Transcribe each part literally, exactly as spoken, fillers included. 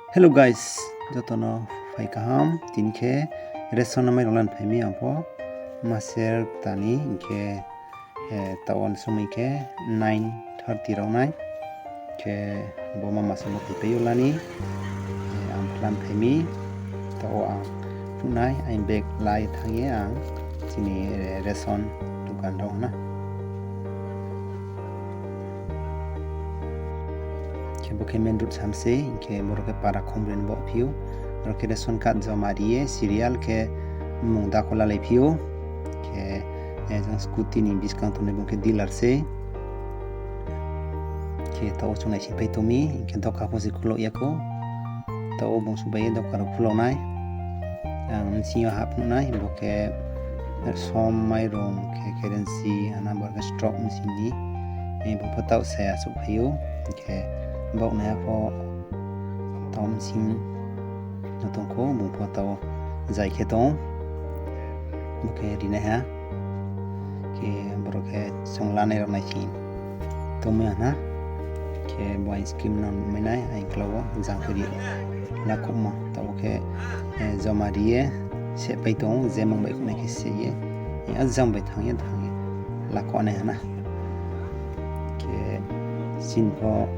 Hello guys, joto no phai kaham. Tini khe ration no mairung lan phai mi ang pho. Maser tani hing khe, taoh wo somoi khe nine thirty rao nai. Khe bo mama samo phaipai yo lani, ang plan phai mi. Taoh wo ang phnuh nai, aini bag lai thanng ye ang chini ration dukan rao na. Khe bo khe main road sam se, hing khe boro khe para khombroi ni baoh phi ou. Boro khe ration card joma ri ye serial khe mmung dakho lalai phi ou. Khe jang scooty ni buskang tongnai bung khe dealer se. Khe taoh wo chung naisingpai tong mi, hing khe doka pho se khulou ya khou. Taoh wo bung suh bai ye doka rao khulou nai. Ang bsing yo hah phnuh nai, bo khe som, mairung, khe currency, ana boro khe stock bsing ni. Bung pho taoh se achouhphai ou, hing khe baoh nai ya pho taoh bsing no tong khou, bung pho taoh zai khe tong. Bo khe rinaiha. Khe boro khe chung lanai rao naising tongmai ya na. Khe bo ice cream no mai nai, aini klau wo jang khe ri lakhouhmo. Taoh wo khe joma ri ye sehpai tong, je mung baihkhouh nai khe seh ye, a jang bai thanng ye thanng ye lakhouh nai ha na. Khe chini pho,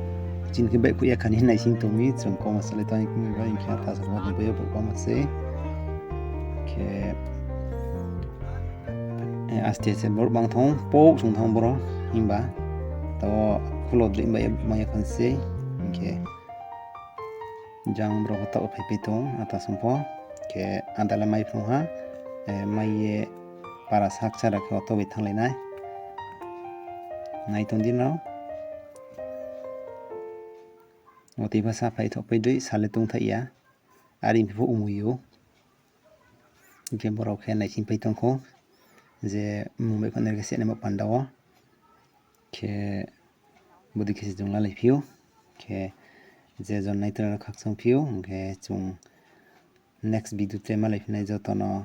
chini khe baihkhouh ya kha ni naising tong mi, chung kau salai tong mi bai hing khe ata sa pho bai yo brouh bangma se. Khe aste se brouh bang thanng, pouh sung thanng boro, himba taoh wo khulo droi bai ye mai ya kha se, hing khe jang brouh pho taoh phaipai tong, ata sung pho. Khe ada le mai phrung ha, mai ye para sakcha rao khe auto bai thannglai nai. Nai tong di nrao. Watoi pha sa phai thoh pai dei, sa le tongthaih ya. Are phi pho ongmui ou. Hing khe boro khe naisingpai tong khou, je mmung baihkhouh nai khe sehnaima panda wo. Khe bodei khe se chung lalai phi ou. Khe je jon nai tong rao khakchang phi ou, hing khe chung next video te malai phi nai joto no.